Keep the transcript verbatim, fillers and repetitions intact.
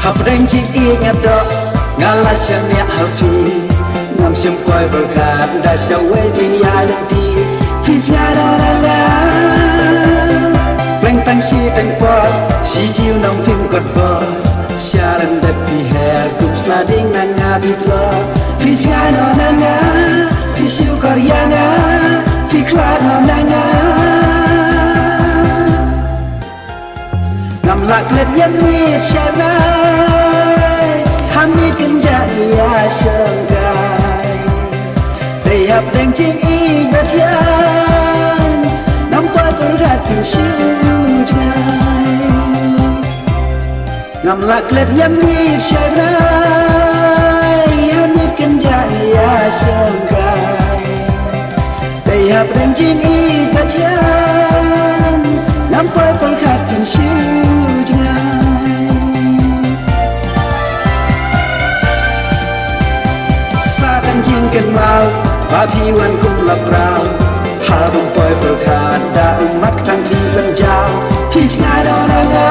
Hapdeng jingïeit nga doh, nga la shaniah ha phi. Ngam shym poi pyrkhat da shawei phin ïa lynti. Phi jngai noh na nga, pleng tang shi tang por, shi junom phim kot bor. Sha ryndep phi her, kum sla ding na nga bit lo. Phi jngai noh na nga, phi shukor ïa nga, phi khlad noh na nga. Ngam lah klet ïa miet shai rai, ha miet kynjah ïa shongkai. Dei hapdeng jingïeit ba thiang, ngam poi pyrkhat phin shu jngai. Ngam lah klet ïa miet shai rai, ha miet kynjah ïa shongkai. Dei hapdeng jingïeit ba thiang, ngam poi pyrkhat phin shu jngai. Sa tang jingkynmaw ba phi wan kum la prau. Haba ym poi pyrkhat da u mat tang phi pynjaw. Phi jngai noh na nga,